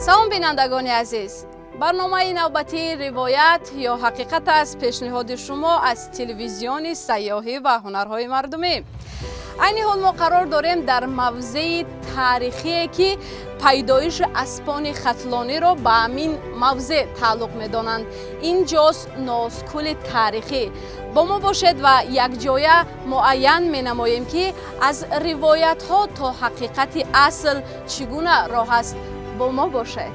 Салом, бинандагони азиз! Барномаи навбатии «Ривоят ё ҳақиқат» аст, пешниҳоди шумо аз телевизиони сайёҳӣ ва ҳунарҳои мардумӣ. Айни ҳол мо қарор дорем дар мавзеи таърихие, ки пайдоиши аспони хатлониро ба ҳамин мавзеъ тааллуқ медонанд. Ин ҷост Нозкӯли таърихӣ. Бо мо бошед ва якҷоя муайян менамоем, ки аз ривоятҳо то ҳақиқати асл чӣ гуна роҳ аст. Бо мо бошед.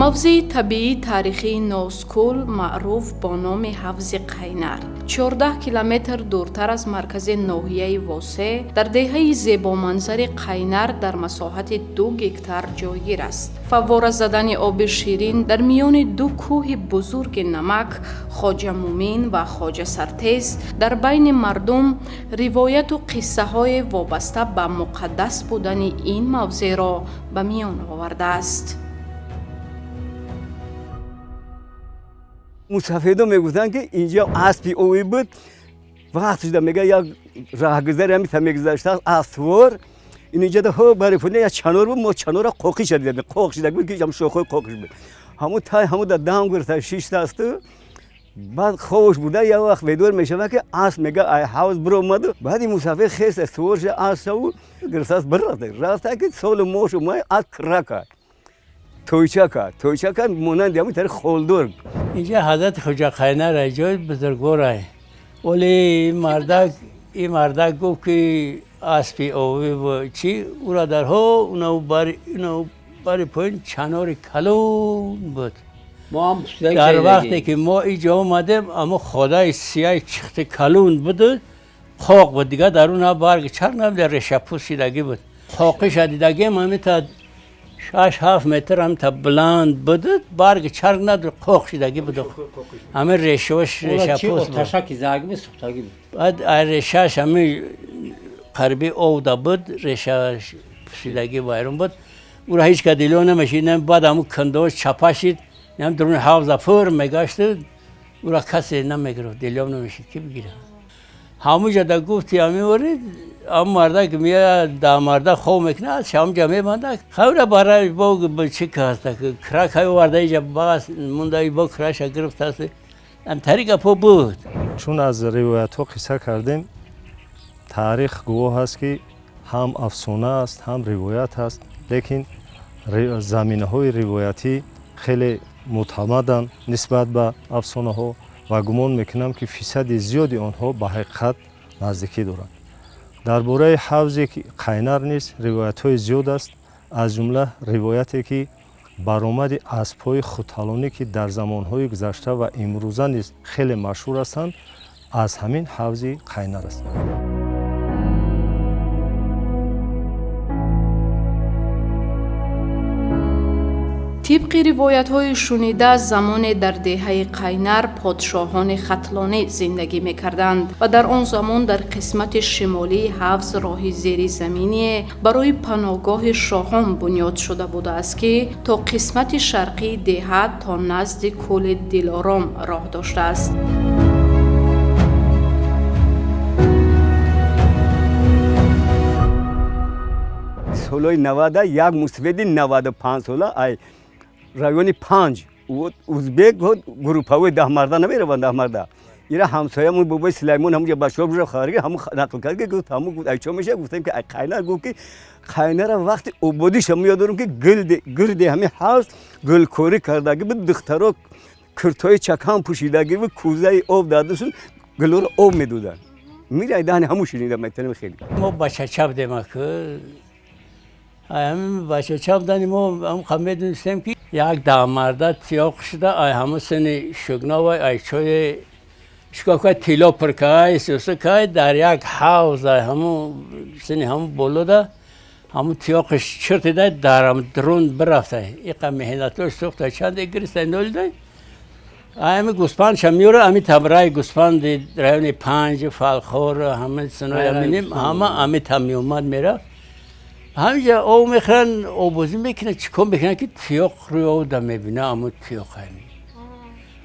Мавзеи табиии таърихии Нозкӯл, маъруф бо номи ҳавзи Қайнар, 14 километр дуртар аз маркази ноҳияи Восе, дар деҳаи зебоманзари Қайнар, дар масоҳати 2 гектар ҷойгир аст. Фаввора задани оби ширин дар миёни ду кӯҳи бузурги намак, Хоҷа Мумин ва Хоҷа Сартез, дар байни мардум ривояту қиссаҳое вобаста ба муқаддас будани ин мавзеъро ба миён овардааст. Мусафедо мегуфтанд, ки инҷа аспи овӣ буд. Вақт шуда, мега, як раҳгузари ҳамита мегузаштааст, аствор. Ин инҷа ҳо бари фуна як чанор буд. Мо чанора қоқиша дидем, қоқ шуда буд, ки ҳам шохҳои қоқиш буд. Ҳамун тай ҳамун дар дам гирифта шиштаасту баъд хобаш бурда, як вақт бедор мешавад, ки асп, мега, ай ҳавз биромаду. Баъди мусафир хеста сувор шуда, аспшаву гирифтааст, бирафта рафта, ки солу мошу май асп кира кард, тойча кард, тойча кард, монанди ҳамин тари холдор. Инҷа ҳазрати Хоҷа Қайнар, ҷои бузургворай. Вале ин мардак гуфт, ки аспи овӣ чӣ ура дарҳо бари поин чанори калон буд. Дар вақте ки мо иҷо омадем, амо ходаи сияи чихти калон буду қоқ буд. Дигар дар он барги чарг набуд, решапӯст шидагӣ буд. Қоқиша дидагем, ҳамита 6-7 метр ҳамита баланд буд, барги чарг надор, қоқ шидагӣ буд, ҳамин решош решапӯст. Баъд решаш ҳамин қариби овда буд, решаш пӯсидагӣ вайрон буд. Ура ҳеҷ ка дило намешид. Баъд ҳамун кандош чапа шид, дуруни ҳавза пур мегашту ура касе намегирифт, дилём намешид, ки бигирад. Ҳамуҷа да гуфти ҳамин ам мардак меяд, да марда хоб мекунад, ҳамҷа мебандад. Хавра барай бо чӣ каста крак ҳай оварда, иҷа бас мунда, бо краша гирифтааст. Ам тари гапҳо буд. Чун аз ривоятҳо қисса кардем, таърих гувоҳ аст, ки ҳам афсона аст, ҳам ривоят аст, лекин заминаҳои ривоятӣ хеле мӯътамаданд нисбат ба афсонаҳо ва гумон мекунам, ки фисади зиёди онҳо ба ҳақиқат наздикӣ доранд. Дар бораи ҳавзе Қайнар низ ривоятҳои зиёд аст, аз ҷумла ривояте, ки баромади аспҳои хуталонӣ, ки дар замонҳои гузашта ва имрӯза низ хеле машҳур ҳастанд, аз ҳамин ҳавзи Қайнар аст. Тибқи ривоятҳои шунида, замоне дар деҳаи Қайнар подшоҳони хатлонӣ зиндагӣ мекарданд ва дар он замон дар қисмати шимолии ҳавз роҳи зеризаминие барои паноҳгоҳи шоҳон бунёд шуда будааст, ки то қисмати шарқии деҳа, то назди кӯли Дилором роҳ доштааст. Солҳои 90 як мусафеди 95 сола ай райони Панҷ, узбек, группавои даҳмарда намераванд, даҳмарда. Ира ҳамсоямон бобои Сулаймон ҳамуҷа бачаҳо бужа хариги, ҳаму нақл кард, ки гуфт, ҳаму гуфт, ай чо меша? Гуфтем, ки ай Қайнар. Гуфт, ки Қайнара вақти ободиша мо ёд дорем, ки гилди гирди ҳамин ҳавз гулкорӣ кардагӣ буд, духтаро куртои чакан пӯшидагӣ буд, кӯзаи об дадашон, гулоро об медоданд. Мира даҳни ҳамун шунида метавонем хеле. Мо бачача будем, аку ҳамин бачача будани мо ҳам медонистем, ки як даҳмарда тиёқ шуда, ай ҳамун сини шугновай, ай чои шикофка тилло пур кай сӯсу кай, дар як ҳавз, ай ҳамун сини ҳамун болода ҳамун тиёқиш чиртида, дар друн бирафта, иқа меҳнатош сӯхта, чанде гириста, нолида. Ами гӯспандша меёра, ами табраи гӯспанди райони панҷ, Фалхор, ҳама синои аминим, ҳама ами та меомад мерафт. Ҳамиҷа об мехӯранд, оббозӣ мекунанд, чӣ кор мекунанд, ки тиёқ рӯи об да мебина, аму тиёқ ҳами.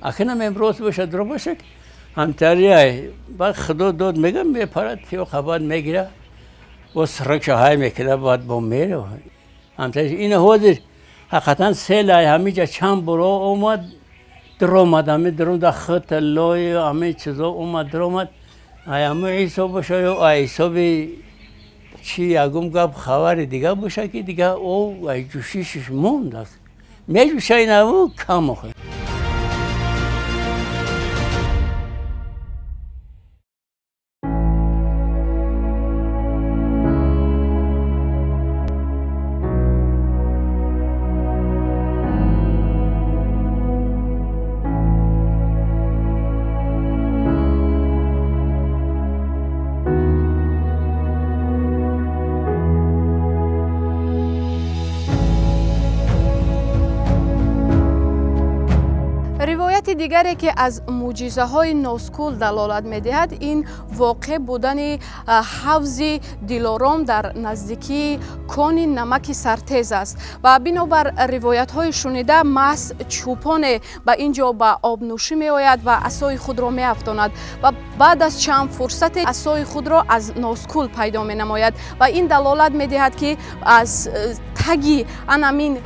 Акнам имрӯз бошад, дурӯғ бошад, ҳамтарияй. Баъд худо дод мегам, мепарад, тиёқ баъд мегира, бо сиракша ҳай мекунад, баъд бо меро. Ҳамтари ина ҳозир ҳақиқатан селай ҳамиҷа чанд боро омад, даромад, ҳами даромада хит, лой, ҳами чизо омад, даромад. Ай ҳами ҳисоб боша ё ай ҳисоби чи ягон гап хабари дига боша, ки дига об ай ҷӯшишиш монд аст. Меҷӯша инаву кам охе. Ривояти дигаре, ки аз мӯъҷизаҳои Нозкул далолат медиҳад, ин воқеъ будани ҳавзи Дилором дар наздикии кони намаки Сартез аст. Ва бинобар ривоятҳои шунида, маҳз чӯпоне ба ин ҷо ба обнӯшӣ меояд ва асои худро меафтонад ва баъд аз чанд фурсате асои худро аз Нозкул пайдо менамояд. Ва ин далолат медиҳад, ки аз таги анамин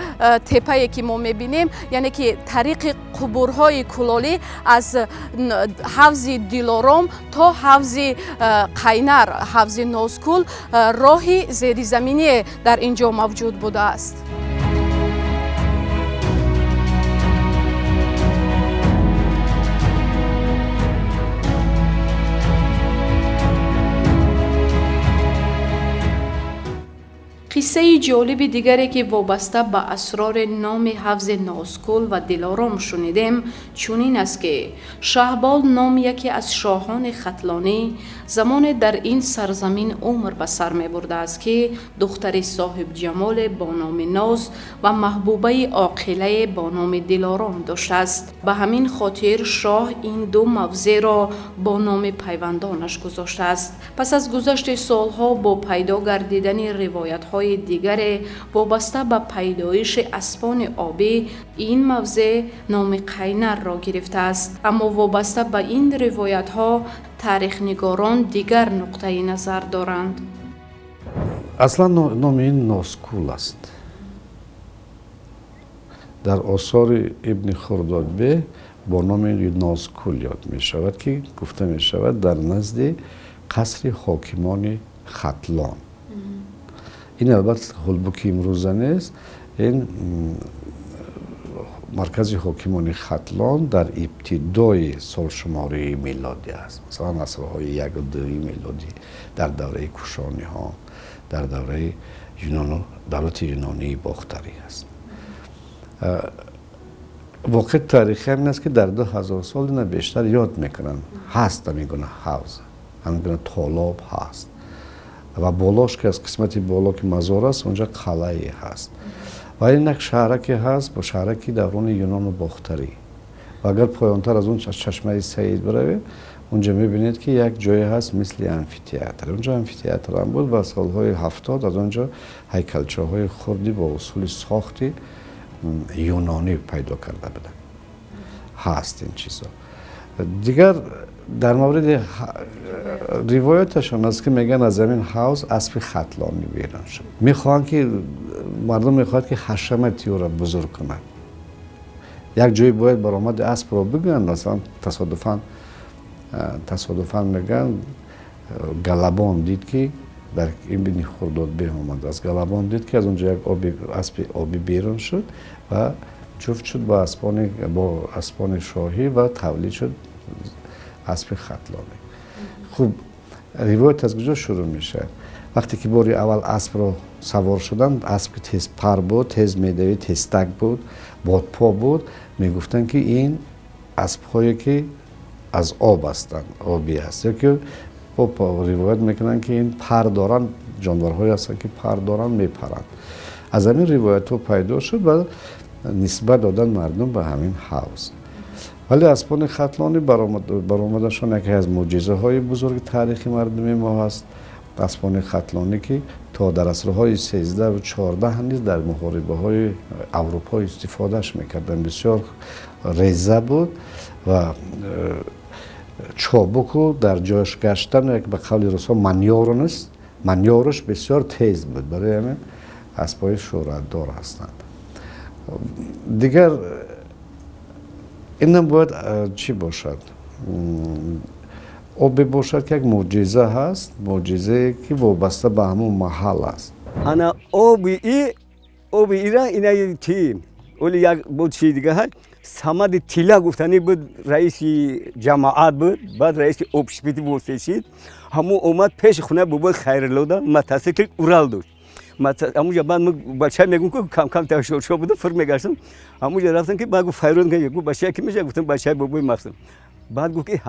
теппае, ки мо мебинем, яъне ки тариқи қубурҳои кулолӣ аз ҳавзи Дилором то ҳавзи Қайнар, ҳавзи Нозкул, роҳи зеризаминие дар ин ҷо мавҷуд будааст. Қиссаи ҷолиби дигаре, ки вобаста ба асрори номи ҳавзи Нозкул ва Дилором шунидем, чунин аст, ки Шаҳбол ном яке аз шоҳони хатлонӣ замоне дар ин сарзамин умр ба сар мебурдааст, ки духтари соҳибҷамоле бо номи Ноз ва маҳбубаи оқилае бо номи Дилором доштааст. Ба ҳамин хотир шоҳ ин ду мавзеъро бо номи пайвандонаш гузоштааст. Пас аз гузашти солҳо бо пайдо гардидани ривоятҳои дигаре вобаста ба пайдоиши аспони обӣ, ин мавзеъ номи Қайнарро гирифтааст. Аммо вобаста ба ин ривоятҳо таърихнигорон дигар нуқтаи назар доранд. Аслан номи ин Нозкул аст. Дар осори Ибни Хурдодбе бо номи Нозкул ёд мешавад, ки гуфта мешавад дар назди қасри ҳокимони Хатлон. Ин албатта ҳулбуки имрӯза нест, ин маркази ҳокимони Хатлон дар ибтидои солшумории милодӣ аст. Масалан, асрҳои 1 ва 2 милодӣ, дар давраи кушониҳо, дар давраи давлати юнонии бохтарӣ аст. Воқеи таърихӣ ҳамин аст, ки дар 2000 сол ина бештар ёд мекунанд. Ҳаст ҳамин гуна ҳавз, ҳамин гуна толоб ҳаст ва болош, ки аз қисмати боло ки мазор аст, онҷа қалъае ҳаст ва ин як шаҳраке ҳаст бо шаҳраки даврони юнону бохтарӣ. Ва агар поёнтар аз он аз чашмаи Саид биравед, онҷа мебинед, ки як ҷое ҳаст мисли амфитеатр. Онҷо амфитеатр ҳам буд ва солҳои 70 аз онҷо ҳайкалчаҳои хурди бо усули сохти юнонӣ пайдо карда буданд. Ҳаст ин чизо. Дигар дар мавриди ривояташон аст, ки мегӯянд аз ҳамин ҳавз аспи хатлонӣ берун шуд. Мехоҳанд ки мардум мехоҳад, ки ҳашамати ӯро бузург кунад. Як ҷое бояд баромади аспро бигӯянд. Масалан, тасодуфан мегӯянд, галабон дид, ки дар Ибни Хурдодбеҳ омадааст, галабон дид, ки аз он ҷо як аспи обӣ берун шуд ва ҷуфт шуд бо аспони шоҳӣ ва тавлид шуд аспи хатлонӣ. Хуб, ривоят аз куҷо шурӯъ мешавад? Вақте ки бори аввал аспро савор шуданд, асп ки тезпар буд, тез медавид, тезтак буд, бодпо буд, мегуфтанд, ки ин аспҳое ки аз об ҳастанд, обӣ аст, ё ки ривоят мекунанд, ки ин пар доранд, ҷонварҳое ҳастанд, ки пар доранд, мепаранд. Аз ҳамин ривоятҳо пайдо шуд ва нисбат додан мардум ба ҳамин ҳавз. Вале аспони хатлонӣ баромадашон яке аз мӯъҷизаҳои бузурги таърихи мардуми мо ҳаст. Аспони хатлонӣ, ки то дар асрҳои 13-14 низ дар муҳорибаҳои Аврупо истифодааш мекарданд, бисёр реза буд ва чобуку дар ҷояш гаштан, як ба қавли русҳо манёвраш бисёр тез буд. Барои ҳамин аспҳои шӯҳратдор ҳастанд. Дигар инам бояд чӣ бошад, обе бошад, ки як мӯъҷиза ҳаст, мӯъҷизае, ки вобаста ба ҳамон маҳал аст. Ана оби и оби ира ина чи оли як бо чи дига ҳаст. Самади Тила гуфтанӣ буд, раиси ҷамоат буд, баъд раиси общепити восешид. Ҳамун омад пеши хонаи бобои Хайруллода, мотосикл Урал дошт. Ҳамунҷа баъд бача мегум, ки камкам ташошо буда, фир мегаштам. Ҳамунҷа рафтам, ки баъд гуфт: «Файрод», гуфт: «Бача ки меша?» Гуфтам: «Бачаи бобои Мақсум». Баъд гуфт, ки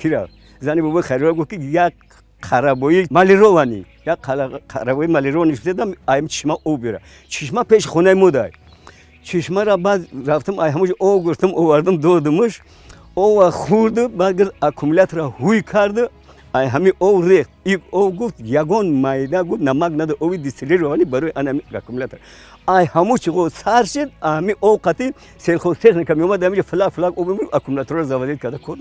кира зани бобои Хайрулло гуфт, ки як қарабои эмалированный, як қарабои эмалированный шудам, ай чишма об бира. Чишма пеши хонаи мо дай. Чишмара баъд рафтам, ай ҳамунҷа об гирифтам, овардам, додамаш. Ова хӯрду, баъд гирифт, аккумулятора ҳуй карду, ай ҳами об рехт. И об, гуфт, ягон майда, гуфт, намак надор, оби дистиллированный барои анами аккумулятор. Ай ҳамун чиғо сар шид, ҳами об қати сельхозтехника меомад, ҳаминҷа флаг флаг об аккумуляторро заводить карда кор.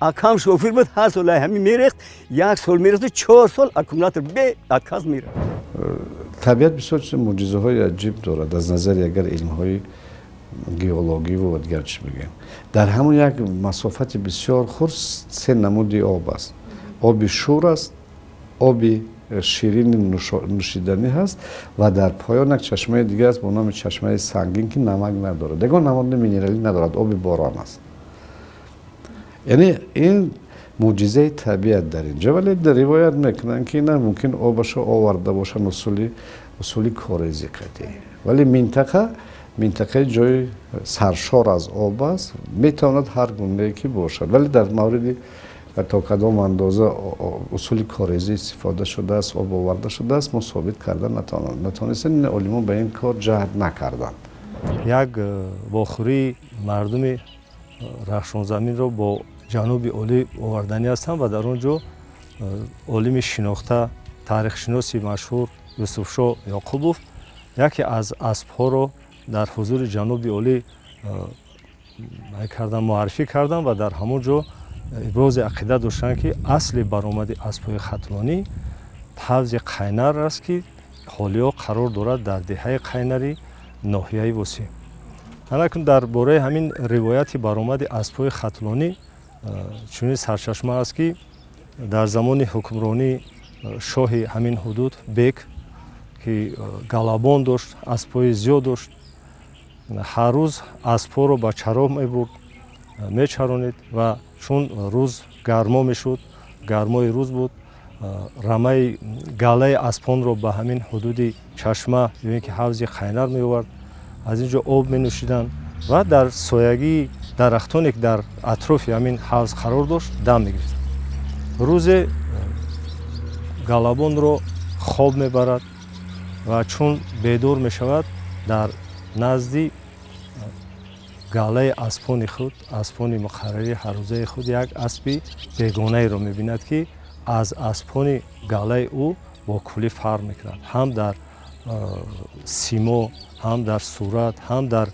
Акам шофир буд, ҳар сол ай ҳами мерехт. Як сол мерехту 4 сол аккумулятор бе отказ мерафт. Табиат бисёр чиз мӯъҷизаҳои аҷиб дорад. Аз назари агар илмҳои геологиву дигар чӣ бигӯем, дар ҳамон як масофати бисёр хурд се намуди об аст: оби шур аст, оби ширини нӯшиданӣ ҳаст ва дар поён як чашмаи дигар аст бо номи чашмаи Сангин, ки намак надорад, ягон намуди минералӣ надорад, оби борон аст. Яъне ин мӯъҷизаи табиат дар инҷа. Вале ривоят мекунанд, ки ина мумкин обашо оварда бошанд усули корези қатъӣ. Вале минтақа минтақаи ҷои саршор аз об аст, метавонад ҳар гунае ки бошад. Вале дар мавриди то кадом андоза усули корезӣ истифода шудааст, об оварда шудааст, мо собит карда натавонистем. Олимон ба ин кор ҷаҳд накарданд. Як вохӯрии мардуми Рахшонзаминро бо ҷаноби олӣ оварданӣ ҳастам ва дар он ҷо олими шинохта, таърихшиноси машҳур Юсуфшо Ёқубов яке аз аспҳоро дар ҳузури ҷаноби олӣ кардан, муаррифӣ кардам ва дар ҳамон ҷо ибрози ақида доштанд, ки асли баромади аспҳои хатлонӣ ҳавзи Қайнар аст, ки ҳолиё қарор дорад дар деҳаи Қайнари ноҳияи Восеъ. Анакун дар бораи ҳамин ривояти баромади аспҳои хатлонӣ чунин сарчашма аст, ки дар замони ҳукмронии шоҳи ҳамин ҳудуд Бек, ки галабон дошт, аспҳои зиёд дошт, ҳар рӯз аспҳоро ба чароғ мебурд, мечаронид ва чун рӯз гармо мешуд, гармои рӯз буд, рамаи галаи аспонро ба ҳамин ҳудуди чашма ё ин ки ҳавзи Қайнар меовард. Аз ин ҷо об менӯшиданд ва дар соягии дарахтоне, ки дар атрофи ҳамин ҳавз қарор дошт, дам мегирифтанд. Рӯзе галабонро хоб мебарад ва чун бедор мешавад, дар назди галаи аспони худ, аспони муқаррарии ҳаррӯзаи худ, як аспи бегонаеро мебинад, ки аз аспони галаи ӯ бо куллӣ фарқ мекунад, ҳам дар симо, ҳам дар сурат, ҳам дар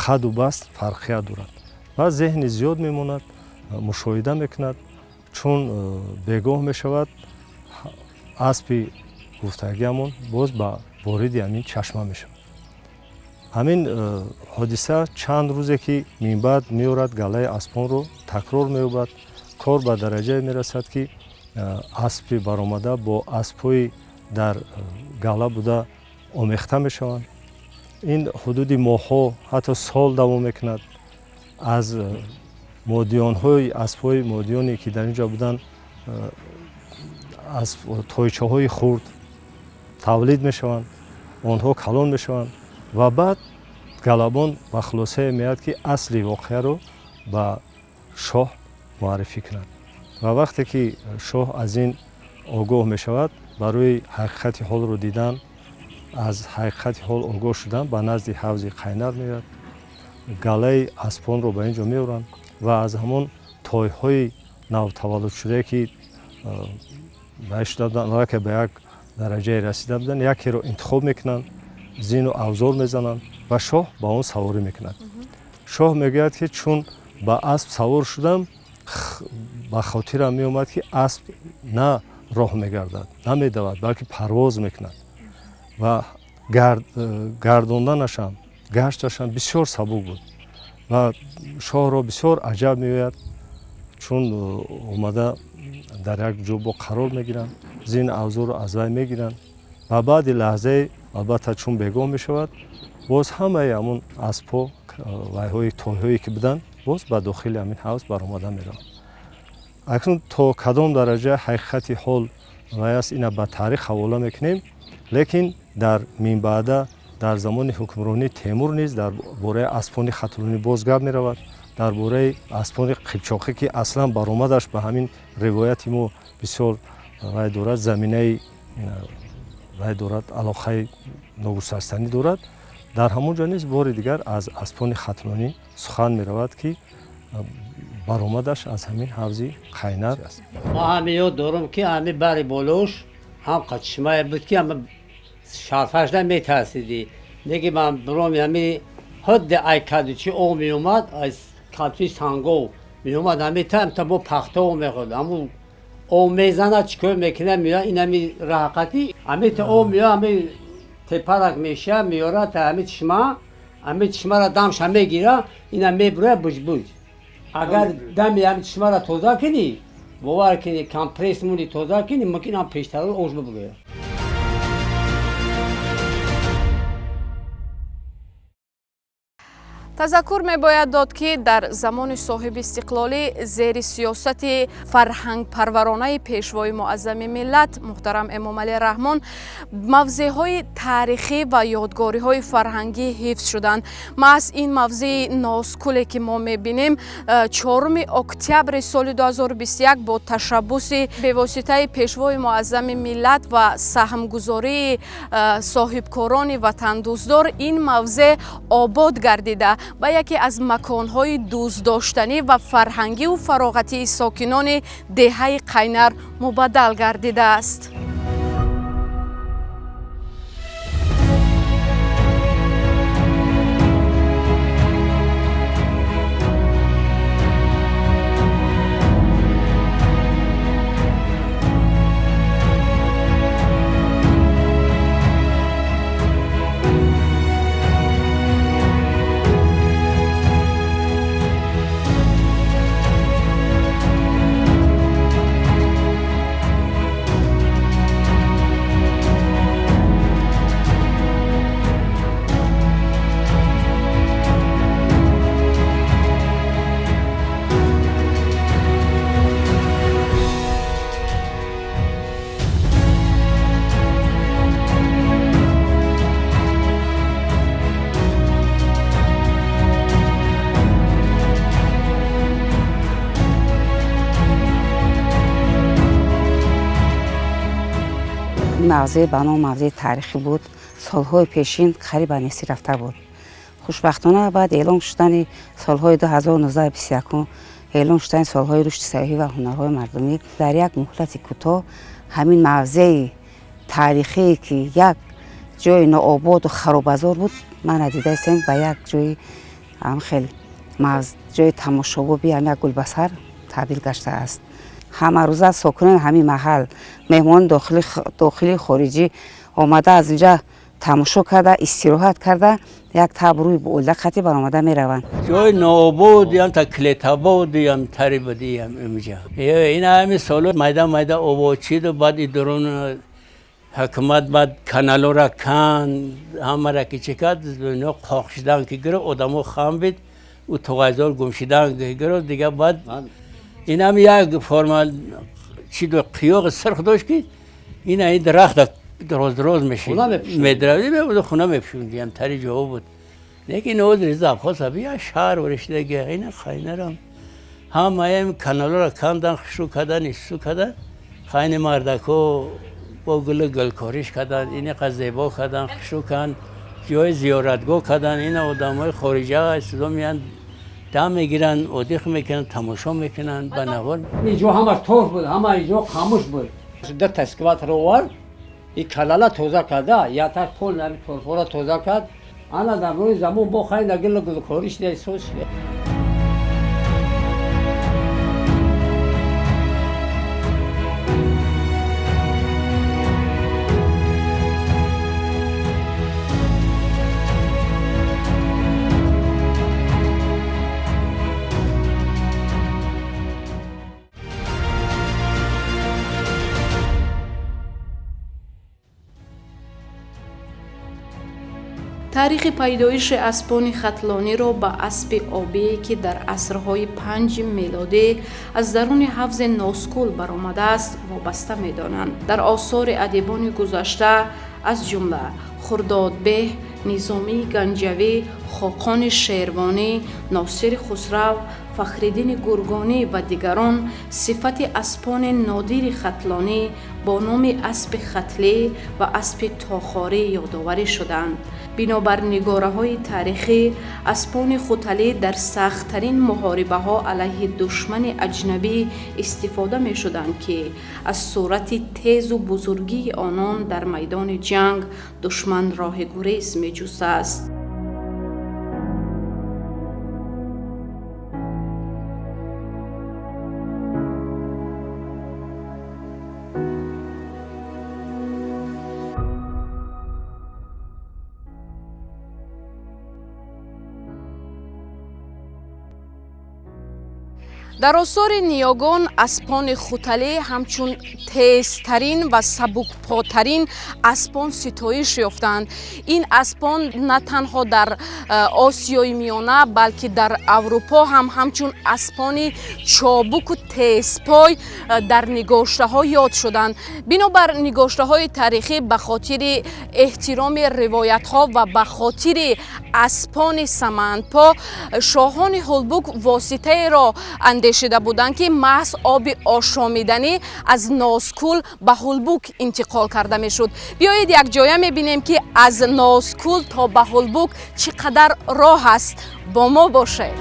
қаду баст фарқият дорад ва зеҳни зиёд мемонад, мушоҳида мекунад. Чун бегоҳ мешавад, аспи гуфтагиамон боз ба вориди ҳамин чашма мешавад. Ҳамин ҳодиса чанд рӯзе ки минбаъд меорад, галаи аспонро такрор меёбад. Кор ба дараҷае мерасад, ки аспи баромада бо аспҳои дар гала буда омехта мешаванд. Ин ҳудуди моҳҳо, ҳатто сол давом мекунад. Аз модиёнҳои аспҳои модиёне, ки дар ин ҷо буданд, аз тойчаҳои хурд тавлид мешаванд, онҳо калон мешаванд ва баъд галабон ба хулосае меояд, ки асли воқеаро ба шоҳ муаррифӣ кунад. Ва вақте ки шоҳ аз ин огоҳ мешавад, барои ҳақиқати ҳолро дидан, аз ҳақиқати ҳол огоҳ шудан, ба назди ҳавзи Қайнар меояд. Галаи аспонро ба ин ҷо меоранд ва аз ҳамон тойҳои навтаваллудшудае, ки шуда буданд, аллакай ба як дараҷае расида буданд, якеро интихоб мекунанд, зину авзор мезананд ва шоҳ ба он саворӣ мекунад. Шоҳ мегӯяд, ки чун ба асп савор шудам, ба хотирам меомад, ки асп на роҳ мегардад, намедавад, балки парвоз мекунад ва гардонданашам, гашташам бисёр сабук буд ва шоҳро бисёр аҷаб меояд. Чун омада дар як ҷо бо қарор мегиранд, зин авзорро аз вай мегиранд ва баъди лаҳзае, албатта, чун бегоҳ мешавад, боз ҳамаи ҳамун аспҳо, вайҳои тойҳое ки буданд, боз ба дохили ҳамин ҳавз баромада мераванд. Акнун то кадом дараҷа ҳақиқати ҳол вай аст, ина ба таърих ҳавола мекунем, лекин дар минбаъда дар замони ҳукмронии Темур низ дар бораи аспони хатлонӣ боз гап меравад, дар бораи аспони қипчоқӣ, ки аслан баромадаш ба ҳамин ривояти мо бисёр вай дорад, заминаи вай дорад, алоқаи ногусастанӣ дорад. Дар ҳамон ҷо низ бори дигар аз аспони хатлонӣ сухан меравад, ки баромадаш аз ҳамин ҳавзи Қайнар аст. Ма ҳами ёд дорам, ки ҳами бари болош ҳам қачишмае буд, ки ҳама шарфашда метарсидӣ. Неки ман бироми ҳами ҳудди ай кадучи об меомад, аз кадучи сангов меомад, ҳами та бо пахта об мехӯрд. Ҳаму об мезанад, чӣ кор мекунад, меояд ин ҳами раҳақатӣ, ҳами та об меояд, ҳами тепарак меша, меорад та ҳами чишма, ҳами чишмара дамша мегира, ина мебурояд буҷ-буҷ. Агар дами ҳами чишмара тоза кунӣ, бовар кунӣ, компресс муни тоза кунӣ, мумкин ҳам пештарро ош бибурӯяд. Тазаккур мебояд дод, ки дар замони соҳиби истиқлолӣ зери сиёсати фарҳангпарваронаи пешвои муаззами миллат муҳтарам Эмомалӣ Раҳмон мавзеъҳои таърихӣ ва ёдгориҳои фарҳангӣ ҳифз шуданд. Маҳз ин мавзеи нозкуле, ки мо мебинем, 4 октябри соли 2021 бо ташаббуси бевоситаи пешвои муаззами миллат ва саҳмгузории соҳибкорони ватандӯстдор ин мавзеъ обод гардида ба яке аз маконҳои дӯстдоштанӣ ва фарҳангиву фароғатии сокинони деҳаи Қайнар мубаддал гардидааст. Мавзеъ ба ном мавзеи таърихӣ буд. Солҳои пешин қариб ба нестӣ рафта буд. Хушбахтона, баъд эълон шудани солҳои 2019-21, эълон шудани солҳои рушди сайёҳӣ ва ҳунарҳои мардумӣ, дар як муҳлати кӯтоҳ ҳамин мавзеи таърихие, ки як ҷои ноободу харобазор буд, ман надидаистем, ба як ҷои хел ҷои тамошобоби ҳам як гулбасар табдил гаштааст. Ҳамарӯза сокинони ҳамин маҳал, меҳмони дохили хориҷӣ омада, аз инҷа тамошо карда, истироҳат карда, як табрӯи оила қатӣ баромада мераванд. Ҷои нообод, ям та клетабод, ям тари буди, ям имҷа. Ин ҳами соло майда майда обод шиду, баъд идорон ҳукумат баъд каналора кан, ҳамара ки чӣ кард, ино қоқ шидан ки гирифт, одамо хам бид, ӯ туғайзор гум шидан ки гирифт, дига баъд ин ҳам як форма чӣ до қиёғи сирх дошт, ки ин ин дарахт дроз дроз мешид, медравид, хона мепӯшунд, ям тари ҷо буд. Лекин ҳозир завхоз аби як шаҳр воришидаги, ина Қайнарам ҳамаям каналора кандан, хушрӯ кардан, ису кардан, хайни мардако бо гулу гулкориш кардан, инақа зебо кардан, хушрӯ кан. Ҷои зиёратгоҳ кардан. Ина одамои хориҷа чизо меянд, дам мегиранд, одих мекунанд, тамошо мекунанд ба навор. Инҷо ҳама торф буд, ҳама инҷо қамуш буд. Ду экскаватор овард, и калала тоза карда, ятак пол нами торфҳоро тоза кард. Ана дар рӯи замон бо хайна гилу гулкорӣ шуда соз шуда. Таърихи пайдоиши аспони хатлониро ба аспи обие, ки дар асрҳои панҷи мелодӣ аз даруни ҳавзи Нозкул баромадааст, вобаста медонанд. Дар осори адибони гузашта, аз ҷумла Хурдодбеҳ, Низомии Ганҷавӣ, Хоқони Шервонӣ, Носири Хусрав, Фахриддини Гургонӣ ва дигарон сифати аспони нодири хатлонӣ бо номи аспи хатлӣ ва аспи тохорӣ ёдоварӣ шуданд. Бинобар нигораҳои таърихӣ, аспони хуталӣ дар сахттарин муҳорибаҳо алайҳи душмани аҷнабӣ истифода мешуданд, ки аз суръати тезу бузургии онон дар майдони ҷанг душман роҳи гурез меҷӯстааст. Дар осори ниёгон аспони хуталӣ ҳамчун тезтарин ва сабукпотарин аспон ситоиш ёфтанд. Ин аспон на танҳо дар Осиёи Миёна, балки дар Аврупо ҳам ҳамчун аспони чобуку тезпой дар нигоштаҳо ёд шуданд. Бинобар нигоштаҳои таърихӣ, ба хотири эҳтироми ривоятҳо ва ба хотири аспони самандпо, шоҳони Ҳулбук воситаеро андешида буданд, ки маҳз оби ошомиданӣ аз Нозкул ба Ҳулбук интиқол карда мешуд. Биёед якҷоя мебинем, ки аз Нозкул то ба Ҳулбук чӣ қадар роҳ аст. Бо мо бошед.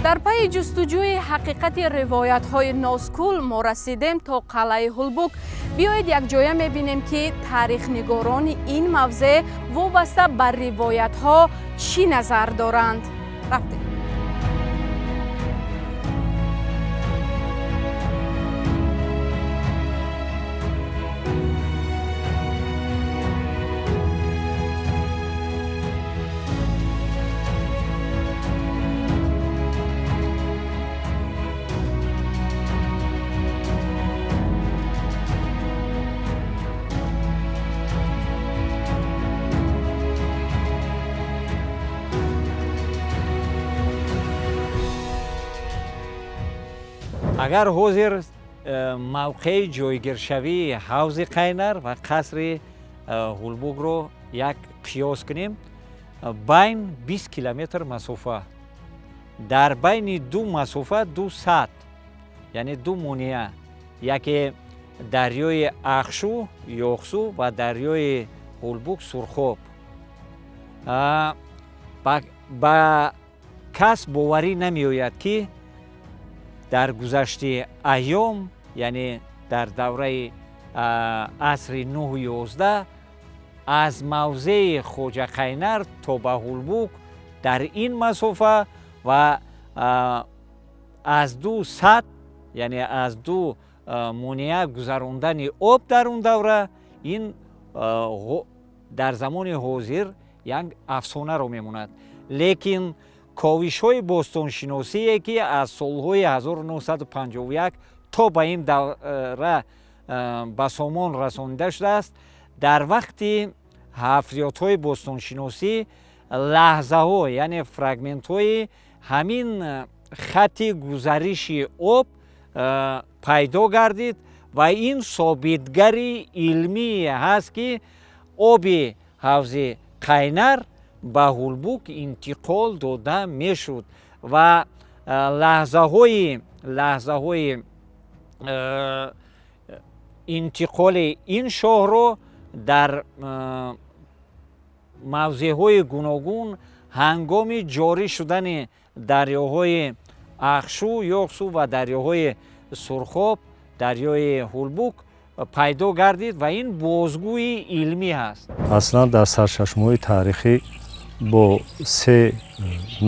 Дар пайи ҷустуҷӯи ҳақиқати ривоятҳои Нозкул мо расидем то қалъаи Ҳулбук. Биёед якҷоя мебинем, ки таърихнигорони ин мавзеъ вобаста ба ривоятҳо чӣ назар доранд. Рафтем. Агар ҳозир мавқеи ҷойгиршавии ҳавзи Қайнар ва қасри Ҳулбукро як қиёс кунем, байн 20 километр масофа. Дар байни ду масофа ду сад, яъне ду монеа, яке дарёи Ахшу Ёхсу ва дарёи Ҳулбук Сурхоб. Ба кас боварӣ намеояд, ки дар гузашти айём, яъне дар давраи асри 9-11, аз мавзеи Хоҷа Қайнар то ба Ҳулбук дар ин масофа ва аз ду сад, яъне аз ду монеа гузарондани об дар он давра, ин дар замони ҳозир як афсонаро мемонад. Лекин ковишҳои бостоншиносие, ки аз солҳои 1951 то ба ин давра ба сомон расонида шудааст, дар вақти ҳафриётҳои бостоншиносӣ лаҳзаҳо, яъне фрагментҳои ҳамин хатти гузариши об пайдо гардид ва ин собитгари илмие ҳаст, ки оби ҳавзи Қайнар ба Ҳулбук интиқол дода мешуд ва лаҳзаҳои интиқоли ин шоҳро дар мавзеъҳои гуногун ҳангоми ҷорӣ шудани дарёҳои Ахшу, Ёқсу ва дарёҳои Сурхоб, дарёи Ҳулбук пайдо гардид ва ин бозгӯи илмӣ ҳаст. Аслан дар сарчашмаҳои таърихӣ бо се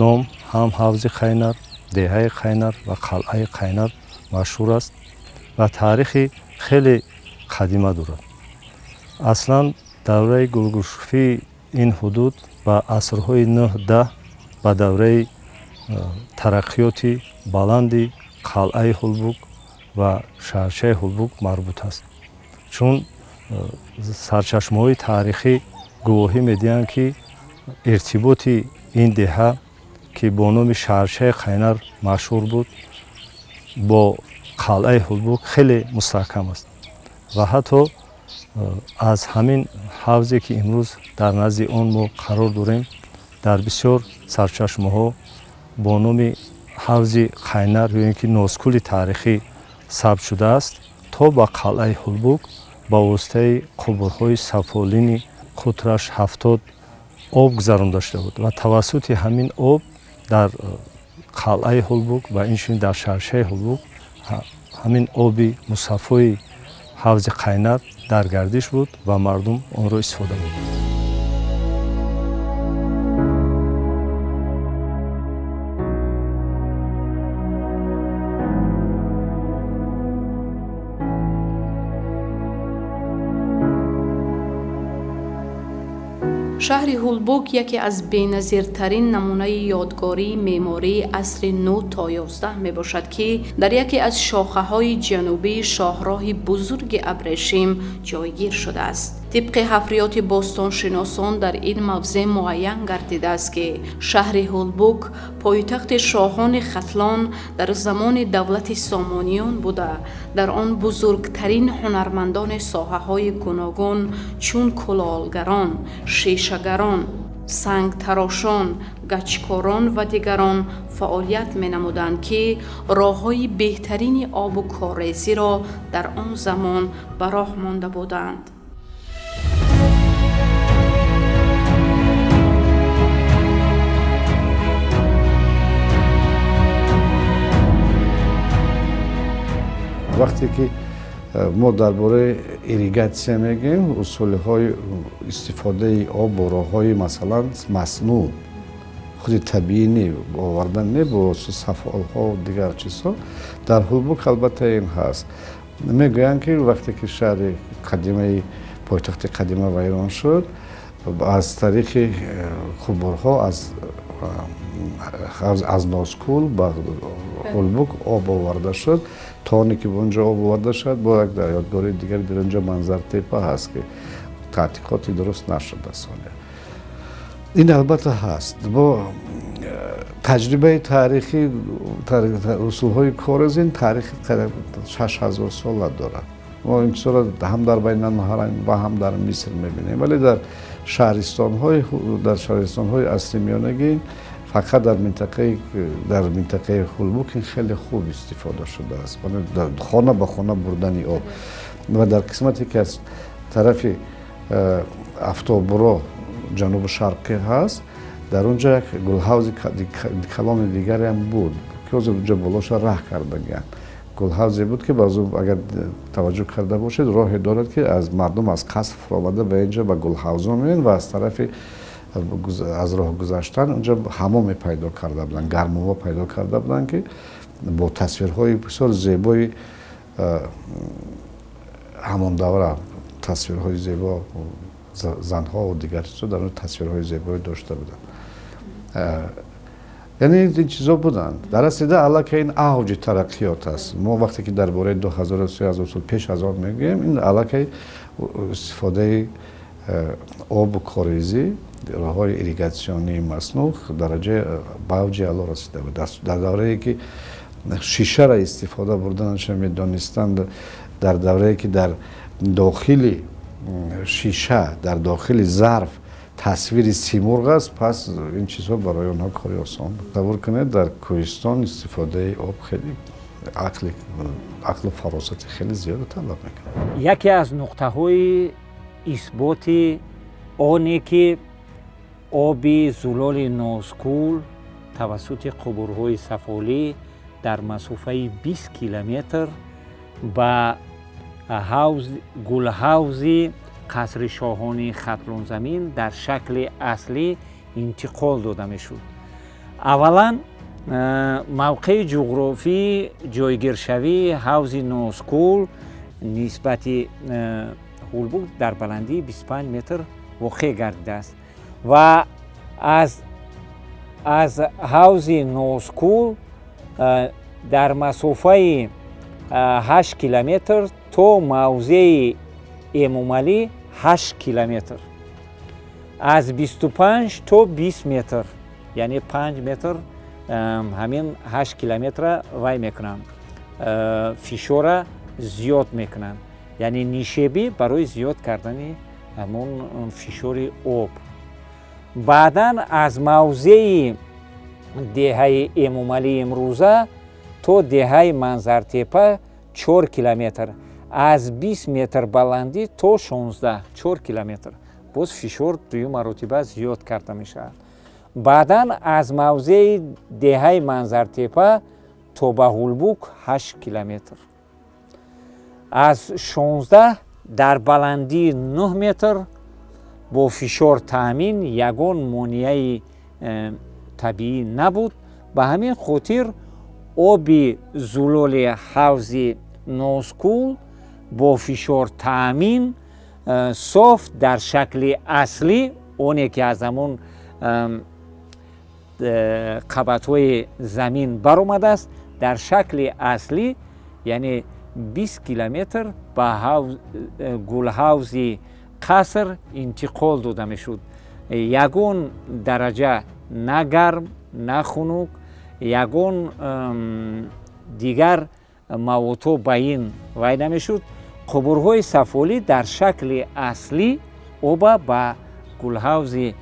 ном ҳам ҳавзи Қайнар, деҳаи Қайнар ва қалъаи Қайнар машҳур аст ва таърихи хеле қадима дорад. Аслан давраи гулгушуфии ин ҳудуд ба асрҳои 9-10, ба давраи тараққиёти баланди қалъаи Ҳулбук ва шаҳрчаи Ҳулбук марбут аст, чун сарчашмаҳои таърихӣ гувоҳӣ медиҳанд, ки иртиботи ин деҳа, ки бо номи шаҳрчаи Қайнар машҳур буд, бо қалъаи Ҳулбук хеле мустаҳкам аст ва ҳатто аз ҳамин ҳавзе, ки имрӯз дар назди он мо қарор дорем, дар бисёр сарчашмаҳо бо номи ҳавзи Қайнар ё ин ки Нозкули таърихӣ сабт шудааст, то ба қалъаи Ҳулбук ба воситаи қубурҳои сафолини қутраш 70 об гузаронда шуда буд ва тавассути ҳамин об дар қалъаи Ҳулбук ва инчунин дар шаҳрчаи Ҳулбук ҳамин оби мусаффои ҳавзи Қайнар дар гардиш буд ва мардум онро истифода мебурд. Шаҳри Ҳулбук яке аз беназиртарин намунаи ёдгории меъмории асри 9 то 11 мебошад, ки дар яке аз шохаҳои ҷанубии шоҳроҳи бузурги Абрешим ҷойгир шудааст. Тибқи ҳафриёти бостоншиносон дар ин мавзеъ муайян гардидааст, ки шаҳри Ҳулбук пойтахти шоҳони Хатлон дар замони давлати Сомониён буда, дар он бузургтарин ҳунармандони соҳаҳои гуногун чун кулолгарон, шишагарон, сангтарошон, гачкорон ва дигарон фаъолият менамуданд, ки роҳҳои беҳтарини обу коррезиро дар он замон ба роҳ монда буданд. Вақте ки мо дар бораи ирригатсия мегӯем, усулҳои истифодаи об бо роҳҳои, масалан, маснӯъ, худи табиӣ не, овардан не, бо сафолҳо дигар чизҳо, дар Ҳулбук албатта ин ҳаст. Мегӯянд, ки вақте ки шаҳри қадимаи пойтахти қадима вайрон шуд, аз тариқи қубурҳо аз Нозкул ба Ҳулбук об оварда шуд. То оне ки ба онҷо об оварда шуд, бо як ёдгории дигар дар онҷо Манзартепа ҳаст, ки таҳқиқоти дуруст нашудааст. Ин албатта ҳаст. Бо таҷрибаи таърихӣ, усулҳои кор аз ин таърихи 6000 сола дорад. Мо ин чизҳоро ҳам дар Байналнаҳрайн ва ҳам дар Миср мебинем, вале дар шаҳристонҳои асри миёнагӣ фақат дар минтақаи Ҳулбук ин хеле хуб истифода шудааст. Хона ба хона бурдани об ва дар қисмате, ки аз тарафи Афтобуро ҷанубу шарқӣ ҳаст, дар он ҷо як гулҳавзи калони дигаре ҳам буд, ки ҳозир онҷо болоша раҳ кардагианд. Гулҳавзе буд, ки баъзо агар таваҷҷӯҳ карда бошед, роҳе дорад, ки аз мардум аз қаср фуромада ба инҷо ба гулҳавзо меоянд ва аз тарафи аз роҳ гузаштан онҷо ҳамоме пайдо карда буданд, гармово пайдо карда буданд, ки бо тасвирҳои бисёр зебои ҳамон давра, тасвирҳои зебо, занҳо ва дигар чизҳо дар он тасвирҳои зебое дошта буданд. Яъне ин чизо буданд. Дар аслида аллакай ин авҷи тараққиёт аст. Мо вақте ки дар бораи 2000, 3000 сол пеш аз он мегӯем, ин аллакай истифодаи обу корезӣ, роҳҳои ирригатсионии маснӯъ дараҷаи ба авҷи аъло расида буд. Дар даврае ки шишаро истифода бурданаша медонистанд, дар даврае ки дар дохили шиша, дар дохили зарф тасвири симурғ аст, пас ин чизҳо барои онҳо кори осон буд. Тасаввур кунед, дар кӯҳистон истифодаи об хеле ақлу фаросати хеле зиёда талаб мекунад. Яке аз нуқтаҳои исботи оне ки оби зулоли Нозкул тавассути қубурҳои сафолӣ дар масофаи 20 километр ба гулҳавзи қасри шоҳонии Хатлонзамин дар шакли аслӣ интиқол дода мешуд. Аввалан, мавқеи ҷуғрофии ҷойгиршавии ҳавзи Нозкул нисбати Ҳулбук дар баландии 25 метр воқеъ гардидааст ва аз ҳавзи Нозкул дар масофаи 8 километр то мавзеи Эмомалӣ 8 километр, аз 25 то 20 метр, яъне 5 метр ҳамин 8 километра вай мекунанд, фишора зиёд мекунанд, яъне нишебӣ барои зиёд кардани ҳамон фишори об. Баъдан аз мавзеи деҳаи Эмомалӣ имрӯза то деҳаи Манзартепа 4 километр, аз 20 метр баландӣ то 16, 4 километр, боз фишор дуюм маротиба зиёд карда мешавад. Баъдан аз мавзеи деҳаи Манзартепа то ба Ҳулбук 8 километр, аз 16 дар баландии 9 метр бо фишор таъмин, ягон монеаи табиӣ набуд. Ба ҳамин хотир оби зулоли ҳавзи Нозкул бо фишор таъмин, соф, дар шакли аслӣ, оне ки аз ҳамон қабатҳои замин баромадааст, дар шакли аслӣ, яъне 20 километр ба гулҳавзи қаср интиқол дода мешуд. Ягон дараҷа на гарм, на хунук, ягон дигар маводҳо ба ин вай намешуд. Қубурҳои сафолӣ дар шакли аслӣ оба ба гулҳавзи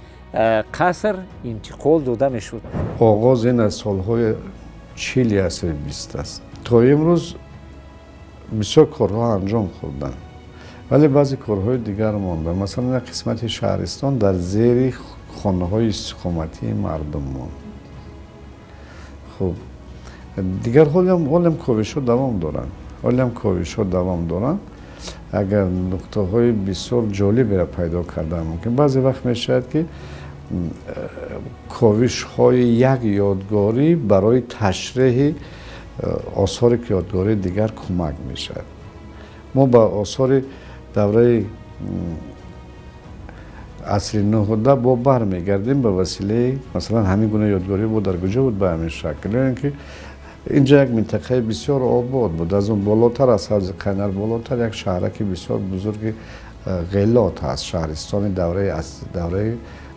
қаср интиқол дода мешуд. Оғоз ин аз солҳои 40-и асри 20 аст. То имрӯз бисёр корҳо анҷом хӯрданд, вале баъзе корҳои дигар монданд. Масалан, як қисмати шаҳристон дар зери хонаҳои истиқоматии мардум монд. Хуб, дигар ҳолям ковишҳо давом доранд, ҳолям ковишҳо давом доранд. Агар нуқтаҳои бисёр ҷолиберо пайдо кардан мумкин. Баъзе вақт мешавад, ки ковишҳои як ёдгорӣ барои ташреҳи осори ёдгории дигар кӯмак мешавад. Мо ба осори давраи асри нуҳуда бо бармегардем ба василаи, масалан, ҳамин гуна ёдгорӣ бо дар куҷо буд ба ҳамин шакл, ё ин ки инҷа як минтақаи бисёр обод буд. Аз он болотар, аз ҳавзи Қайнар болотар, як шаҳраки бисёр бузурги Ғелот ҳаст, шаҳристони давраи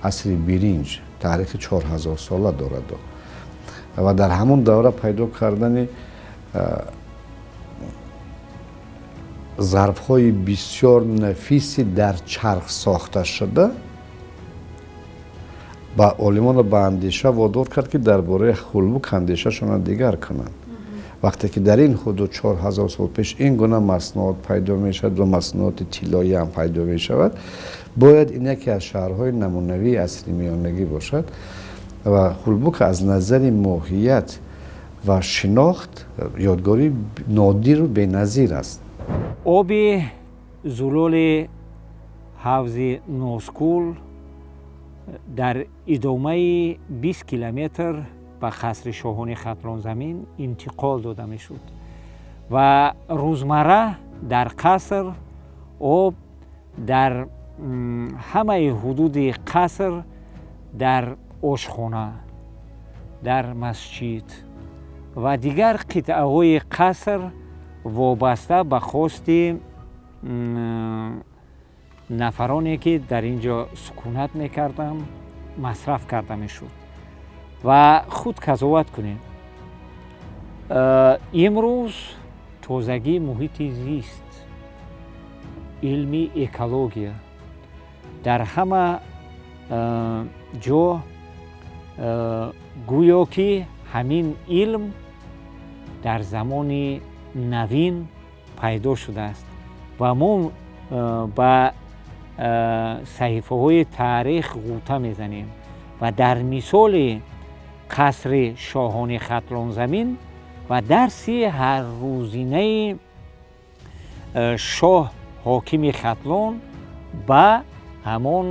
асри биринҷ, таърихи 4000-сола дорад. Ва дар ҳамон давра пайдо кардани зарфҳои бисёр нафиси дар чарх сохта шуда ба олимонро ба андеша водор кард, ки дар бораи Ҳулбук андешашонро дигар кунанд. Вақте ки дар ин ҳудуд 4000 сол пеш ин гуна маснуот пайдо мешавад ва маснуоти тиллоӣ ҳам пайдо мешавад, бояд ин яке аз шаҳрҳои намунавии асри миёнагӣ бошад. Ва Ҳулбук аз назари моҳият ва шинохт ёдгории нодиру беназир аст. Оби зулоли ҳавзи Нозкул дар идомаи 20 километр ба қасри шоҳони Хатлонзамин интиқол дода мешуд ва рӯзмарра дар қаср об дар ҳамаи ҳудуди қаср, дар ошхона Дар масҷид ва дигар қитъаҳои қаср вобаста ба хости нафароне, ки дар ин ҷо сукунат мекарданд, масраф карда мешуд. Ва худ қазоват кунед, имрӯз тозагии муҳити зист, илми экология дар ҳама ҷо, гӯё ки ҳамин илм дар замони навин пайдо шудааст ва мо ба саҳифаҳои таърих ғӯта мезанем ва дар мисоли қасри шоҳони Хатлонзамин ва дарси ҳаррӯзинаи шоҳ, ҳокими Хатлон, ба ҳамон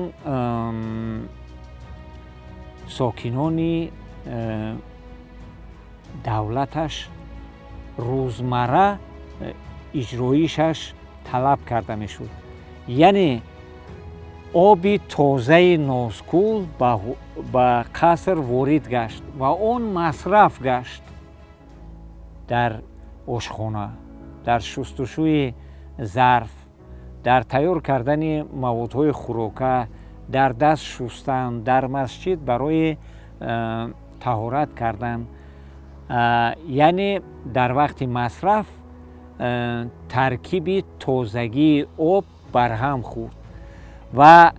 сокинони давлаташ рӯзмарра иҷроишаш талаб карда мешуд, яъне оби тозаи Нозкул ба қаср ворид гашт ва он масраф гашт дар ошхона, дар шустушӯи зарф, дар тайёр кардани маводҳои хӯрока, дар даст шустан, дар масҷид барои таҳорат кардан. Яъне дар вақти масраф таркиби тозагии об барҳам хӯрд ва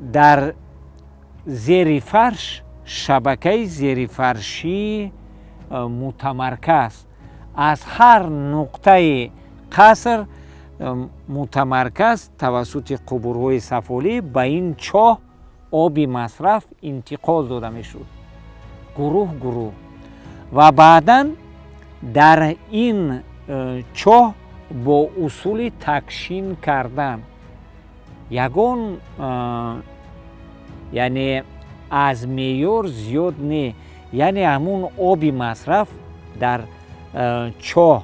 дар зери фарш шабакаи зерифаршии мутамарказ аз ҳар нуқтаи қаср мутамарказ тавассути қубурҳои сафолӣ ба ин чоҳ оби масраф интиқол дода мешуд гурӯҳ гурӯҳ ва баъдан дар ин чоҳ бо усули такшин кардан ягон, яъне аз меъёр зиёд не, яъне ҳамун оби масраф дар чоҳ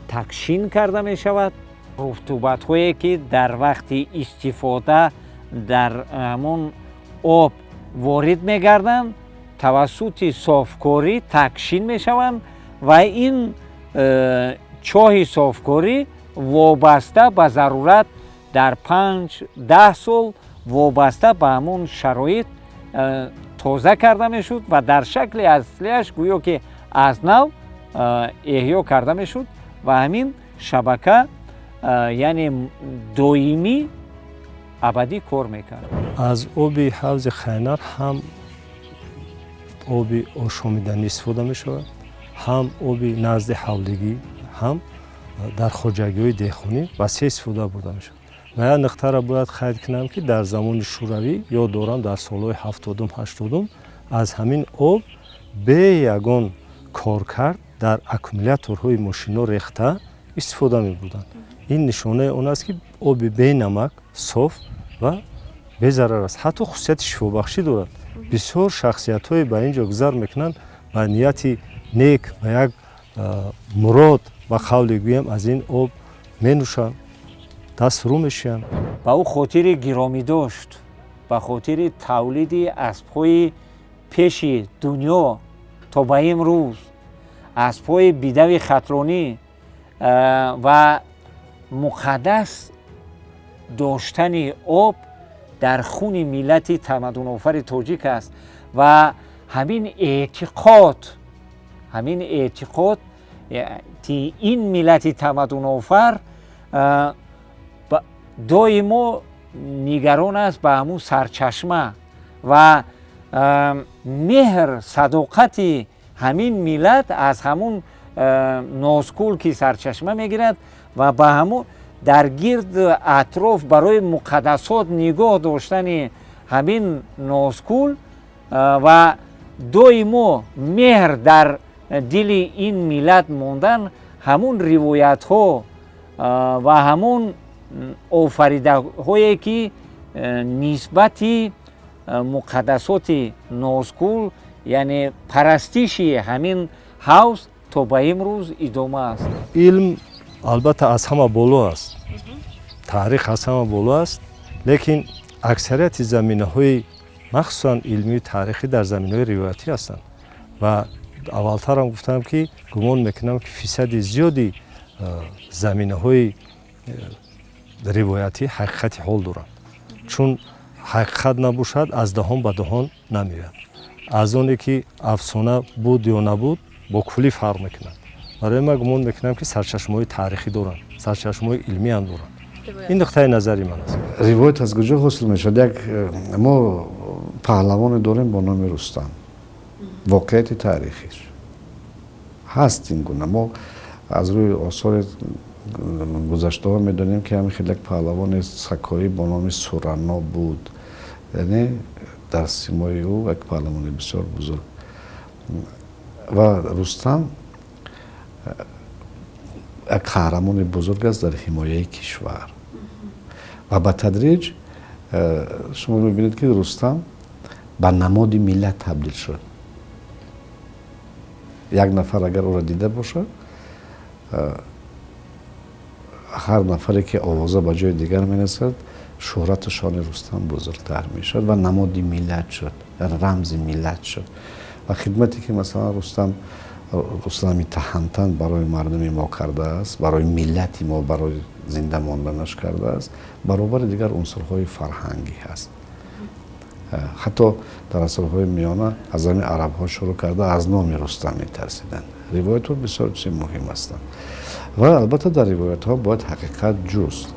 такшин карда мешавад. Рутубатҳое, ки дар вақти истифода дар ҳамун об ворид мегарданд, тавассути софкорӣ такшин мешаванд ва ин чоҳи софкорӣ вобаста ба зарурат дар 5-10 сол вобаста ба ҳамун шароит тоза карда мешуд ва дар шакли аслиаш гӯё ки аз нав эҳё карда мешуд ва ҳамин шабака, яъне доимӣ, абадӣ кор мекард. Аз оби ҳавзи Хайнар ҳам оби ошомиданӣ истифода мешавад, ҳам оби назди ҳавлигӣ, ҳам дар хоҷагиҳои деҳқонӣ васеъ истифода бурда мешавад. Ва як нуқтаро бояд қайд кунам, ки дар замони Шӯравӣ, ёд дорам, дар солҳои 70-ум, 80-ум аз ҳамин об бе ягон коркард дар аккумуляторҳои мошинҳо рехта истифода мебурданд. Ин нишонаи он аст, ки оби бенамак, соф ва безарар аст, ҳатто хусусияти шифобахшӣ дорад. Бисёр шахсиятҳое ба ин ҷо гузар мекунанд ба нияти нек, ба як мурод, ба қавле гӯям, аз ин об менӯшанд, даст рӯ мешӯянд. Ба ӯ хотири гиромӣ дошт, ба хотири тавлиди аспҳои пеши дунё то ба имрӯз, аспҳои бидави хатлонӣ ва муқаддас доштани об дар хуни миллати тамаддунофари тоҷик аст ва ҳамин эътиқод ин миллати тамаддунофар доимо нигарон аст ба ҳамун сарчашма ва меҳр, садоқати ҳамин миллат аз ҳамун Нозкул, ки сарчашма мегирад, ва ба ҳамун дар гирд атроф барои муқаддасот нигоҳ доштани ҳамин Нозкул ва доимо меҳр дар дили ин миллат мондан, ҳамун ривоятҳо ва ҳамун офаридаҳое, ки нисбати муқаддасоти Нозкул, яъне парастиши ҳамин ҳавз то ба имрӯз идома аст. Илм албатта аз ҳама боло аст, таърих аз ҳама боло аст, лекин аксарияти заминаҳои махсусан илмию таърихӣ дар заминаҳои ривоятӣ ҳастанд. Ва аввалтарам гуфтам, ки гумон мекунам, ки фисади зиёди заминаҳои ривоятӣ ҳақиқати ҳол доранд, чун ҳақиқат набошад, аз даҳон ба даҳон намеояд. Аз оне ки афсона буд ё набуд, бо куллӣ фарқ мекунад. Барои ман гумон мекунам, ки сарчашмаҳои таърихӣ доранд, сарчашмаҳои илмиам доранд. Ин нуқтаи назари ман аст. Ривоят аз куҷо ҳосил мешавад? Як мо паҳлавоне дорем бо номи Рустам. Воқеияти таърихиш ҳаст ин гуна. Мо аз рӯи осори гузаштаҳо медонем, ки ҳамин хел як паҳлавони сакоӣ бо номи Сурано буд, яъне дар симои ӯ як паҳлавони бисёр бузург. Ва Рустам як қаҳрамони бузург аст дар ҳимояи кишвар. Ва ба тадриҷ шумо мебинед, ки Рустам ба намоди миллат табдил шуд. Як нафар агар ӯро дида бошад, ҳар нафаре ки овоза ба ҷои дигар мерасад, шӯҳрату шони Рустам бузургтар мешавад ва намоди миллат шуд, рамзи миллат шуд. Ва хидмате ки масалан Рустами Таҳамтан барои мардуми мо кардааст, барои миллати мо, барои зинда монданаш кардааст, баробари дигар унсурҳои фарҳангӣ ҳаст. Ҳатто дар асрҳои миёна аз ҳамин арабҳо шурӯъ карда аз номи Рустам метарсиданд. Ривоятҳо бисёр чизи муҳим ҳастанд ва албатта дар ривоятҳо бояд ҳақиқат ҷуст.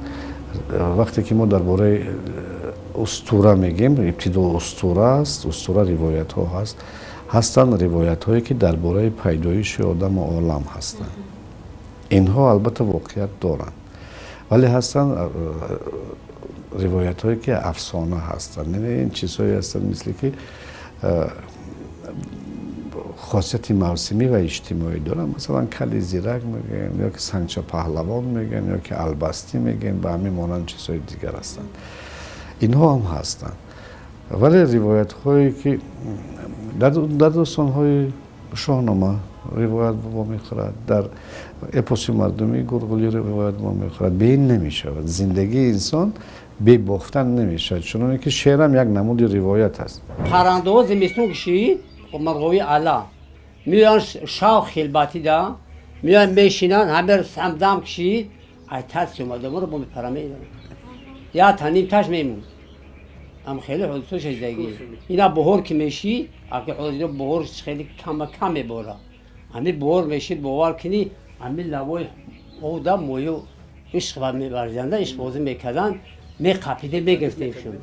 Вақте ки мо дар бораи устура мегӯем, ибтидо устура аст, устура ривоятҳо ҳаст. Ҳастанд ривоятҳое, ки дар бораи пайдоиши одаму олам ҳастанд. Инҳо албатта воқеият доранд, вале ҳастанд ривоятҳое, ки афсона ҳастанд, яъне ин чизҳое ҳастанд, мисли ки хосияти мавсимӣ ва иҷтимоӣ доранд. Масалан, кали зирак мегӯем, ё ки сангча паҳлавон мегӯем, ё ки албастӣ мегӯем, ба ҳамин монанд чизҳои дигар ҳастанд. Инҳо ҳам ҳастанд, вале ривоятҳое, ки дар достонҳои Шоҳнома ривоят вомехӯрад, дар эпоси мардумии Гурғулӣ ривоят вомехӯрад, бе ин намешавад. Зиндагии инсон бе бофтан намешавад, чуноне ки шеърам як намуди ривоят аст. Паррандаҳо зимистон кишид, марғови ала меоянд, шав хилбатида меоянд, мешинанд, ҳамер самдам кишид, ай тарси омадаморо бо мепара меиранд, я та нимташ мемон. Ам хеле ҳодисо шидагӣ. Ина баҳор ки мешид, аки ҳозиро баҳор хеле кама кам мебора, ами баҳор мешид, бовар кунӣ, ами лавои ода мою ишқ меварзианда, ишқбозӣ мекарданд, меқапиде, мегирифтемшон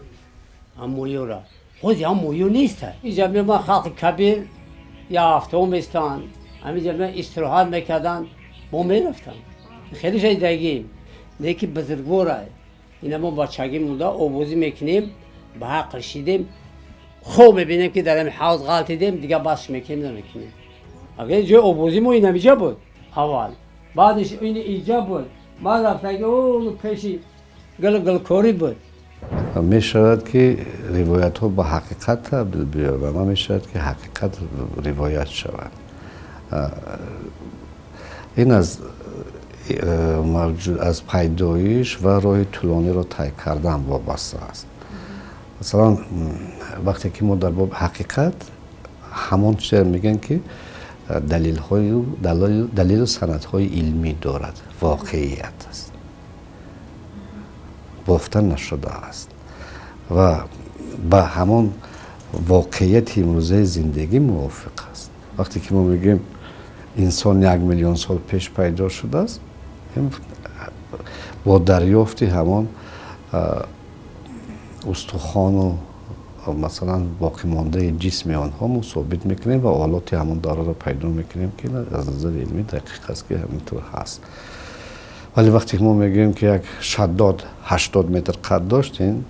ам моёра. Ҳози ам моё нест. Инҷа меомад халқи кабир, я ҳафтаҳо местанд, ҳаминҷа меомад, истироҳат мекарданд, мо мерафтанд. Хеле шидагӣ. Леки бузургворай ина мо бачагӣ монда обозӣ мекунем, ба ақл шидем, хоб мебинем, ки дар ҳамин ҳавз ғалтидем, дигар басш мекунем, намекунем. Агар ҷои обозӣ мо инамиҷа буд аввал, баъдеш ин иҷа буд, баъд рафтаги пеши гул гулкорӣ буд. Мешавад, ки ривоятҳо ба ҳақиқат табдил биёбанд ва мешавад, ки ҳақиқат ривоят шавад. Ин аз пайдоиш ва роҳи тӯлониро тай кардан вобаста аст. Масалан, вақте ки мо дар боби ҳақиқат ҳамон чизе мегӯем, ки далелу санадҳои илмӣ дорад, воқеият аст, бофта нашудааст ва ба ҳамон воқеияти имрӯзаи зиндагӣ мувофиқ аст. Вақте ки мо мегӯем, инсон 1 миллион сол пеш пайдо шудааст, бо дарёфти ҳамон устухону масалан боқимондаи ҷисми онҳо мо собит мекунем ва олоти ҳамон давраро пайдо мекунем, ки аз назари илмӣ дақиқ аст, ки ҳамин тур ҳаст. Вале вақте ки мо мегӯем, ки як Шаддод 80 метр қад дошт, ин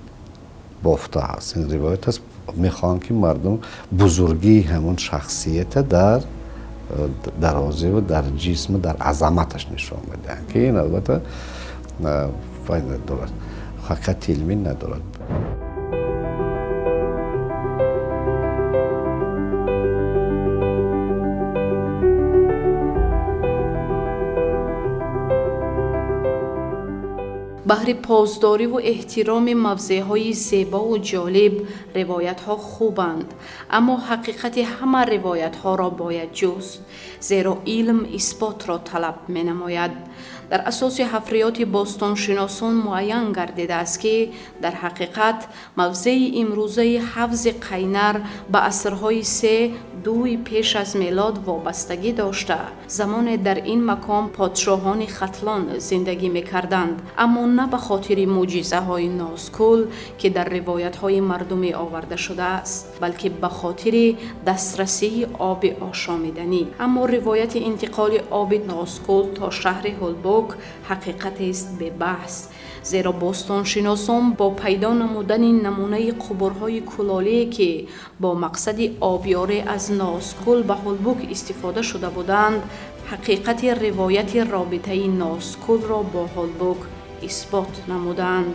бофта аст, ин ривоят аст. Мехоҳанд, ки мардум бузургии ҳамон шахсията дар дарозиву дар ҷисму дар азаматаш нишон медиҳанд, ки ин албатта вай надорад, ҳақиқати илмӣ надорад. Баҳри посдориву эҳтироми мавзеъҳои зебову ҷолиб ривоятҳо хубанд, аммо ҳақиқати ҳама ривоятҳоро бояд ҷуст, зеро илм исботро талаб менамояд. Дар асоси ҳафриёти бостоншиносон муайян гардидааст, ки дар ҳақиқат мавзеи имрӯзаи ҳавзи Қайнар ба асрҳои 3-2 пеш аз мелод вобастагӣ дошта, замоне дар ин макон подшоҳони Хатлон зиндагӣ мекарданд, аммо на ба хотири мӯъҷизаҳои Нозкӯл, ки дар ривоятҳои мардумӣ оварда шудааст, балки ба хотири дастрасии оби ошомиданӣ. Аммо ривояти интиқоли оби Нозкӯл то шаҳри Ҳулбук ҳақиқатест бебаҳс, зеро бостоншиносон бо пайдо намудани намунаи қубурҳои кулолие, ки бо мақсади обёрӣ аз Нозкӯл ба Ҳулбук истифода шуда буданд, ҳақиқати ривояти робитаи Нозкӯлро бо Ҳулбук исбот намуданд.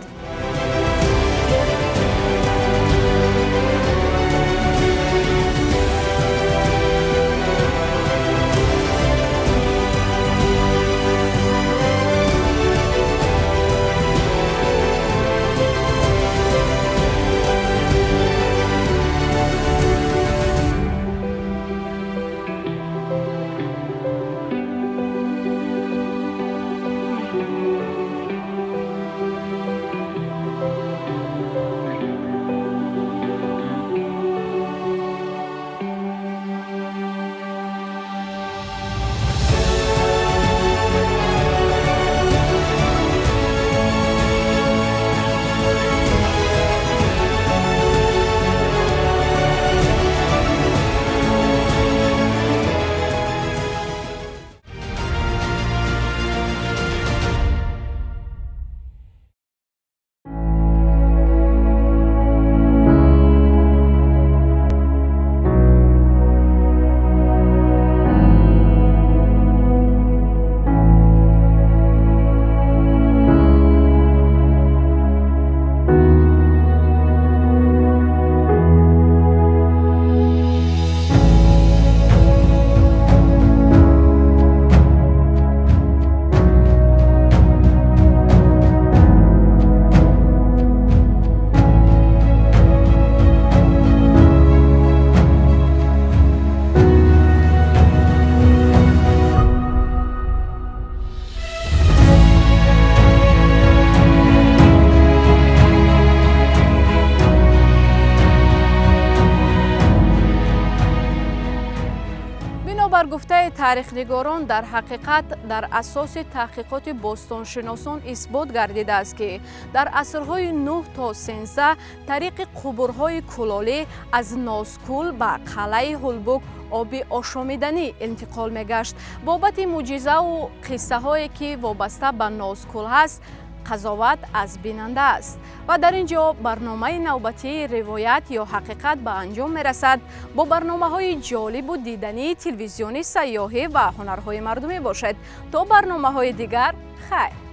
Бинобар гуфтаи таърихнигорон, дар ҳақиқат дар асоси таҳқиқоти бостоншиносон исбот гардидааст, ки дар асрҳои 9 то 13 тариқи қубурҳои кулолӣ аз Нозкӯл ба қалъаи Ҳулбук оби ошомиданӣ интиқол мегашт. Бобати мӯъҷизаву қиссаҳое, ки вобаста ба Нозкӯл ҳаст, қазоват аз бинанда аст. Ва дар ин ҷо барномаи навбатии ривоят ё ҳақиқат ба анҷом мерасад. Бо барномаҳои ҷолибу дидании телевизиони сайёҳӣ ва ҳунарҳои мардумӣ бошед. То барномаҳои дигар, хайр.